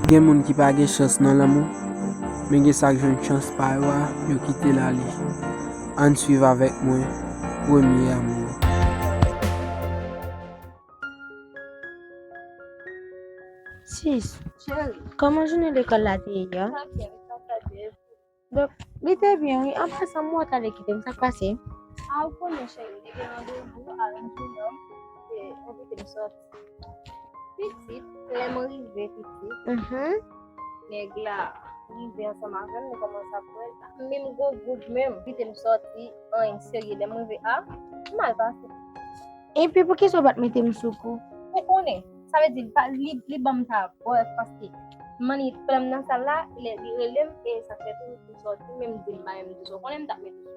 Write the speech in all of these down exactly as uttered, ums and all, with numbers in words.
Gen moun ki pa gen chans nan lanmou, men gen sa k jwenn chans pa yo a, yo kite l ale. Ann swiv avèk mwen, Premye Amou. Sis, kòman jounen lekòl la te ye yè? Donk, li te byen, wi. An pasan, m wè w t ale kite m. Sa k pase? A, ou konnen, cheri, m te gen randevou avèk yon nonm, e, envite m sòti. Pitit, lè m rive, pitit, nèg la rive ansanm avè m, nou kòmanse ap pran l. Menm gwo goud menm, envite m sòti, anyen serye. Lè m rive a, m mal pase. Epi poukisa w pa t mete m sou kou? Ou konnen, sa vle di li pa, li, li ban m sa, brèf, paske m annik pran m nan sal la, li, li rele m, e sa fè tou m sòti, men m di l m pa renmen m di sa, ou konnen m t ap mete sou.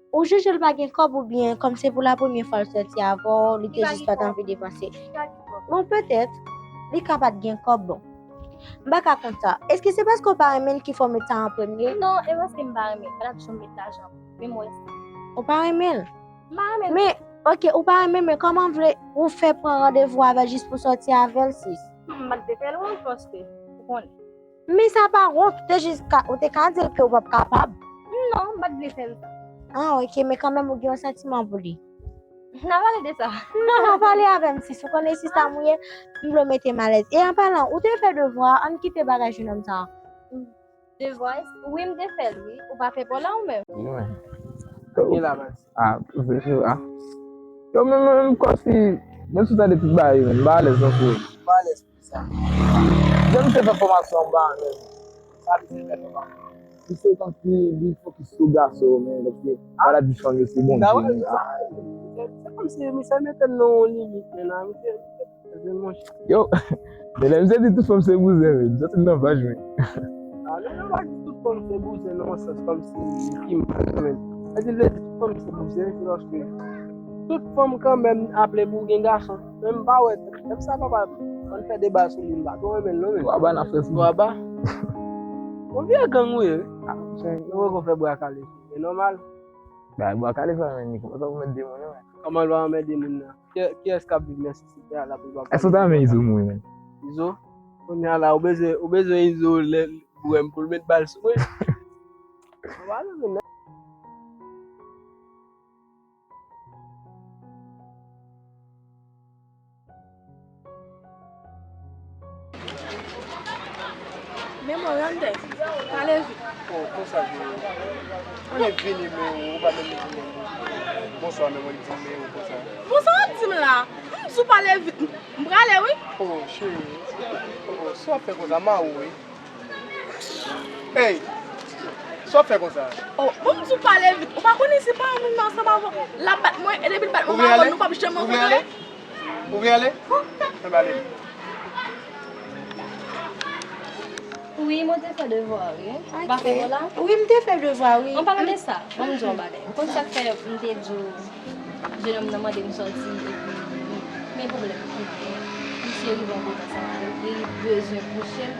Ou jije l pa gen kòb oubyen kòm se pou la premye fwa l sòti avè w, li te jis pa t anvi depanse? Bon, petèt, li ka pa t gen kòb, bon. M pa ka konn sa. Èske se paske w pa renmen l ki fè w met sa an premye? Non, e paske m pa renmen l. Pa t ap janm met lajan pou mwen, men mwen sa. Ou pa renmen l? M pa renmen l. Men, oke, ou pa renmen l, men kòman vle ou fè pran randevou avè l jis pou sòti avè l, sis? M pa t vle fè l wont, paske, ou konnen. Men sa pa wont, ou te jis ka, ou te ka di l ke w p ap kapab. Non, m pa t vle fè l sa. Ah, oke, men kanmenm ou gen yon santiman pou li. N a pale de sa. Non, pa pale avè m, sis. Ou konnen sista m ou ye, m vle w mete m alèz. E an palan, ou te fè devwa, ann kite bagay jennonm sa a. Devwa, wi, m te fè l, wi. Ou pa fè pa w la, ou menm? Wi, men. Gen la, baz. Ah, se, se, ah. Yo, men, men, men, kòmsi, menm si w tande tout bagay, men, m pa alèz non, frè. M pa alèz. Sa. Jan misye fè fòmasyon anba a menm. Sa misye fè fòmasyon. Misye kòmsi li fokis sou gason yo, men kòmsi maladi fanm yo se Bondye, men. Se, se kòmsi misye mete l nan yon limit, men la, misye, misye, monchè. Yo, men lè misye di tout fanm se bouzen, men, m soti nan paj mwen. Ah, non, non, pa di tout fanm se bouzen nan yon sans kòmsi ki mal, men. Sa di l vle di tout fanm se bouzen, se paske tout fanm kanmenm aple pou gen gason. Men m pa wè, tèm sa papa, ann fè deba sou li, m pa twò renmen l non, men. Bwa ba n ap fè sou li. Bwa ba. Yon vye gang ou ye, wi. Ah, monchè. Nou poko fè bwa kale sou li, e nòmal. Bay bwa kale sa, men, Niko, sa pou mèt de moun, wi, men. Kòman l va anmède moun nan? Ki, kiyès k ap viv nan sosiyete a la pou l pa pale? Èske w ta renmen Izo mouri, men? Izo? Kounye a la, ou bezwen, ou bezwen Izo lè, pou wè m pou l met bal sou mwen. Ou pa renmen nèg. Men mwen, Randè, pale vit. Oh, konsa, Jimmy. Mwen vini, men ou pa menm di m bonswa, men mwen di m, men ou konsa. Bonswa, w ap di m la. M di w pale vit. M prale, wi. Oh, cheri. Oh, sa w ap fè konsa, ma ou, wi. Ey! Sa w ap fè konsa? Oh, bon, m di w pale vit. Ou pa konnen se pa yon moun nan ansanm avè w. L ap bat mwen, e depi l bat mwen, m pa konn, nou p ap janm rankontre. Ou vle ale? Ou vle ale? Ann ale. Wi, mwen te fè devwa, wi. Ou pa fè pou la? Wi, m te fè devwa, wi. An palan de sa, ban m di w yon bagay. Ou konn sa k fè m te di w Jennonm nan mande m sòti, epi, men pwoblèm ki gen, misye rive yon kote ansanm avè m, e li bezwen kouche m.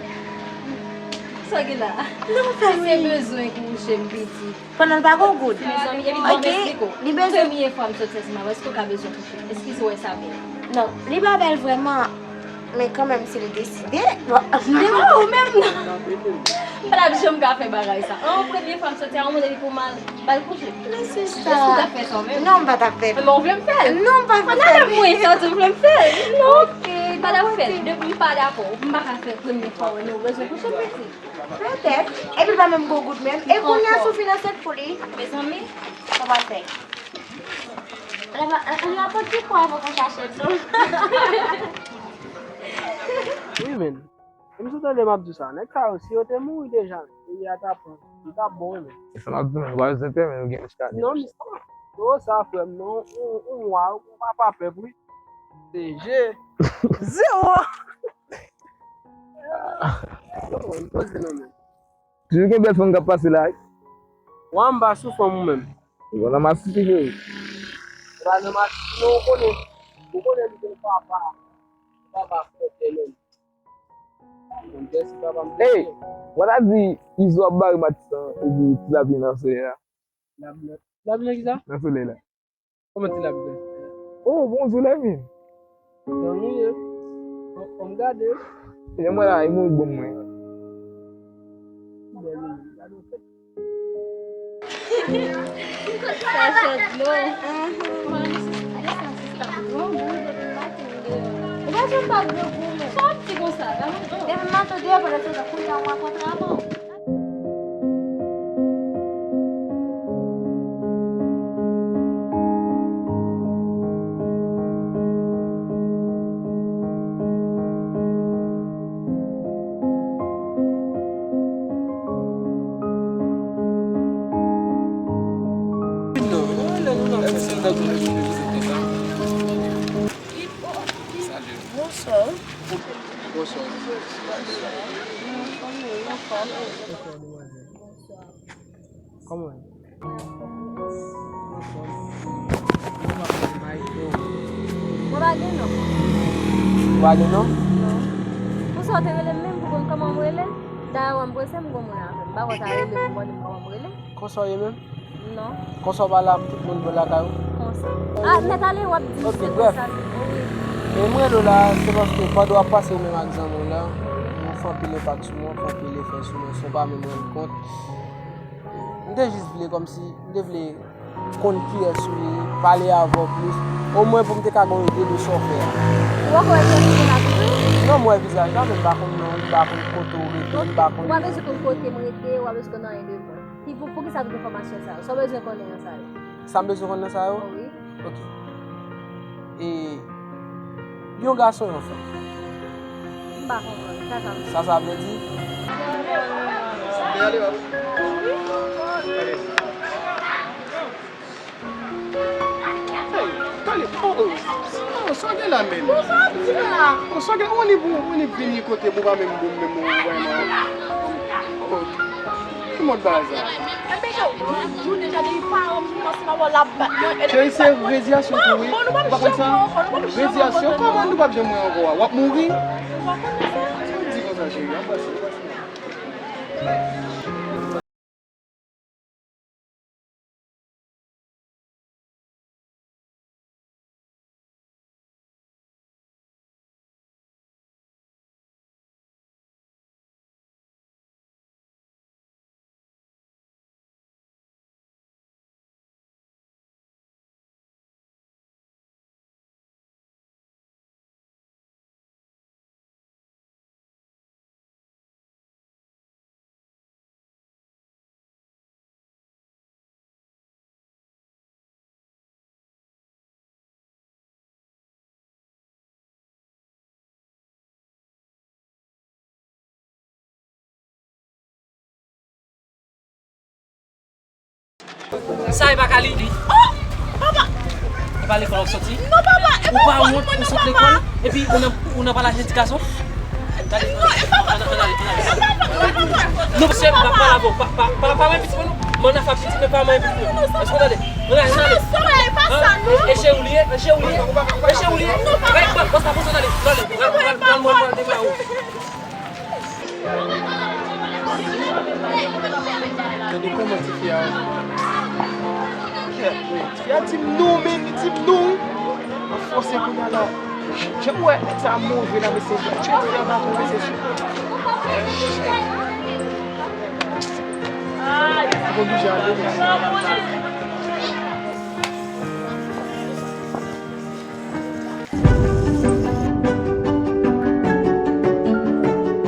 Sa gen la? Non, fè wi. Misye bezwen kouche m, pitit. Pandan l pa gon goud. Mezanmi, epi bon, m esplike w. Li bezwen. Premye fwa m sòti ansanm avè w, èske w ka bezwen kouche m? Èske se w sa bèl? Non, li pa bèl vrèman, men kanmenm, si li deside, bon. Men ou menm, non. M pa t ap janm ka fè bagay sa. An, premye fwa m sòti a yon moun, epi pou m al Ba l kouche. Men sista. Èske w t ap fè sa w menm? Non, m pa t ap fè l. Men ou vle m fè l? Non, m pa vle fè l. Pandan menm mwen, sa w di w vle m fè l? Non. Ok, m pa t ap fè l. Depi m pa dakò, m pa ka fè premye fwa wè nou bezwen kouche pitit. Petèt. Epi l pa menm gwo goud menm. E kounye a si w fin ansent pou li? Mezanmi. Sa pa fè. L ap, l ap, l ap pran ti pwa avan pou chache l tou. Wi, men. E m sot tande m ap di w sa. Nèg sa yo, si yo te mouri deja, peyi a t ap, li t ap bon, wi, men. E sa m ap di w, men, nou pa bezwen pè, men nou gen jiska dimanch. Non, men sa, yo, sa, frè m, non, ou, ou nwa, ou pa, pa pèp, wi. Se je. Zewo. Yo, m poze non, men. Toujou gen bèl fanm k ap pase la, wi. Wa, m pa sou fanm ou menm. Ou nan masisi, cheri. Ou pa nan masisi, non, ou konnen. Ou konnen m se papa. Papa frè tèlè. Ey, w ta di Izo ap bare Matis lan epi ti lapli nan solèy la. Lapli nan, lapli nan kisa? Nan solèy la. Kòman ti lapli nan solèy la? Oh, bon solèy, men. Nan mouye. Bon, bon, m gade. Jan mwen la, e mwen bon mwen. Sachè dlo. Ou pa janm pa gwo gou, men. Sa w ap di konsa? Depi m ap tande yo, pandan se tan, kounye a, w ap kontre avè w. Bonswa. Bonswa. Kòman w ye? Mwen pa gen non. Ou pa gen non? Non. Pou sa w te rele m menm pou konn kòman m rele? Dayè, wè m prese, m gon moun avè m. M pa konn sa rele pou konn kòman m rele. Konsa w ye menm? Non. Konsa w pale ak tout moun bò lakay ou? Konsa. Ah, mèt ale, w ap di se konsa. Wi. E mwen rele w la, se paske pandan w ap pase ou menm ak zanmi w la, ou fè anpil enpak sou mwen, ou fè anpil efè sou mwen, san w pa menm rann kont. M te jis vle kòmsi, m te vle konn kiyès ou ye, pale avè w plis. Omwen pou m te ka gen yon ide de sa w fè a. Ou poko wè vizaj mwen la tou vre? Non, m wè vizaj la, men m pa konn non, m pa konn kote w rete, m pa konn. Ou pa bezwen konn kote m rete, ou pa bezwen konn anyen de mwen. Ki pou, poukisa tout enfòmasyon sa yo? Sa w bezwen konnen nan sa yo? Sa m bezwen konnen nan sa yo? Wi. Ok. E yon gason, yon fanm? M pa konprann. Sa sa vle di? Sa sa vle di? Gade, gade. Hey, Tony, oh, oh, oh, sa w gen la menm? Bon, sa w ap di la? Oh, sa w gen, ou ni pou, ou ni vini kote pou pa menm bon, menm ou, ou, oh. Ki mòd bagay sa? Enben, yo, yo deja depi paran m nan se pa wè l ap bat yo. Cheri, se reziyasyon tou, wi. Ou pa konn sa? Reziyasyon, kòman nou p ap janm wè ankò a? W ap mouri? Ou pa konn sa? Sa w di konsa, cheri? Ap pase, ap pase. Sa e pa Kali? Oh! Papa! E pa lekòl w ap soti? Non, papa! E pa lekòl, mwen non, papa! Ou pa wont pou sot lekòl? Epi ou nan, ou nan pale ak jèn ti gason? Gade, non, e pa, ann ale, ann ale, ann ale. Non, se pa pale avè w. Pa, pa, pa, pa manyen pitit mwen, non. Mwen nan fè pitit, men pa manyen pitit mwen. Èske w tande? Ann ale, ann ale. Non, sa e pa sa, non. E, e cheri w li ye, e cheri w li ye, e cheri w li ye. Non, papa. Gade, bò, bò, sa fò sot ale. Ann ale, ann ale, ann ale, ann ale, ann ale. Tande kòman tifi a. Kèt, wi. Tifi a di m non, men li di m non, wi. Mwen fòse kounye a la. Jan m wè nèg sa move la, mesye. Tchè, tifi a pa konn, mesye. Mwen oblije ale, mesye.